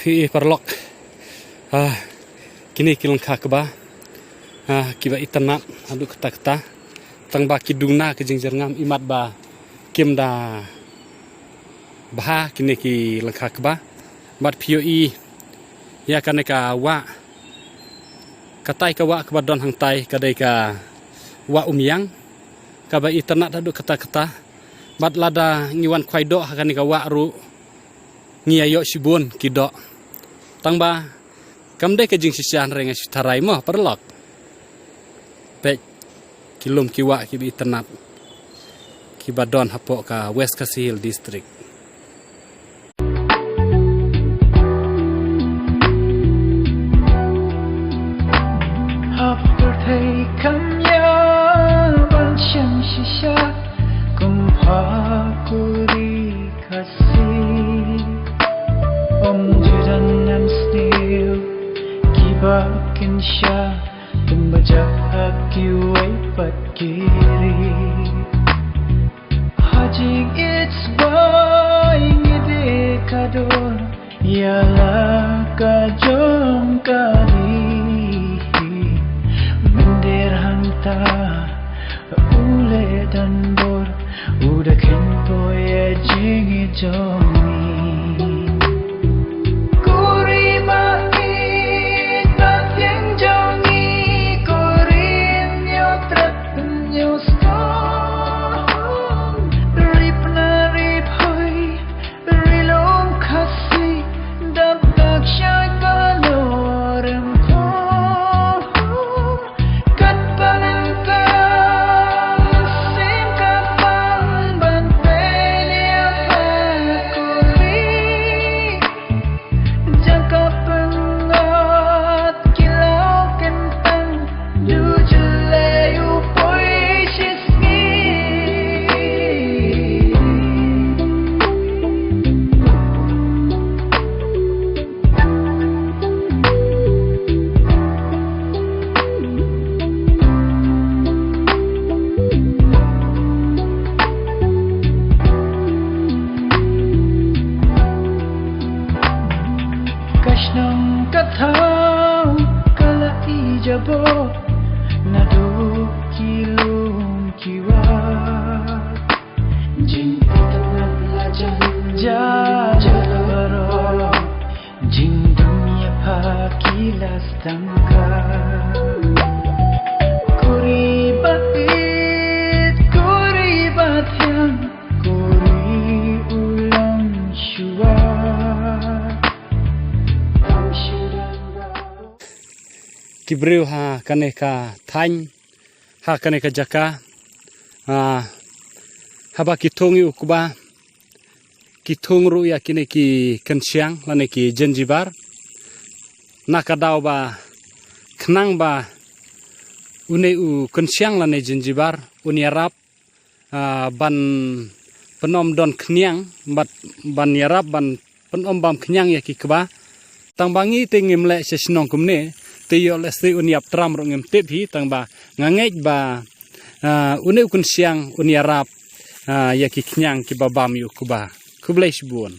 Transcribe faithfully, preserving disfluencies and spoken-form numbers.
Phi i paralok. Ah, kine ki lyngkha kba. Ah, kiba itynnad haduh katta katta. Tang ba ki dung na ka jingjyrngam imat ba kim da bha kine ki lyngkha kba. Bad phi ïohi ïa kane ka wah. Katai ka wah kaba don hangtai ka dei ka wah Umïang. Kaba itynnad haduh katta katta. Bad lada ngi wan khwai doh ha kane ka wah ruh ngi ïa ïoh shibun ki doh. Tang ba kam dei ka jingshisha, hynrei nga shu tharai mo paralok. Peit ki lum ki wah kiba itynnad kiba don hapoh ka West Khasi Hills District. Hap pyrthei kam ïa ban shem shisha kum ha kurim Khasi. Ym ju don nam sniew kiba kynsha, tang ba jah ha kiwei pat ki ri. Ha jingïeit ba ngi dei ka don ïa la ka jong ka ri. Mynta hangta u leh don bor, u da kheiñ poi ïa jingïeit jong ngi. Kurim ba ïeit ba thiang jong ngi, kurim ïoh trep ïoh sngewthuh. Ri pynah ri pyrthei, ri lum Khasi, dap dak shai ba nor em khum. Kat ba nang ka sim ka pang ban pynïap ha kurim. Jaka pyngat ki law kyntang, du jyllei u poi shisngi. Ka shnong ka thaw ka la ïa jabok, naduh ki lum ki wah. Jingpyntnat la jan ja ja baroh. Jingdum ïa pha ki la sdang ka. Kurim ba ïeit, kurim ba thiang, kurim u long shuwa. Ki briew ha kane ka thaiñ, ha kane ka jaka, ah, haba ki thung ïa u kba, ki thung ruh ïa kine ki kynshiang lane ki jynjibar. Na ka daw ba khnang ba une u kynshiang lane jynjibar un ïarap, ah, ban pynbam don khñiang, bad ban ïarap ban pynbam khñiang ïa ki kba. Tang ba ngi te ngim leh sha shnong kumne, te ïoh lehse un ïap tram ruh ngim tip hi, tang ba nga ngeit ba, ah, une u kynshiang un ïarap, ah, ïa ki khñiang kiba bam ïa u kba. Khublei shibun.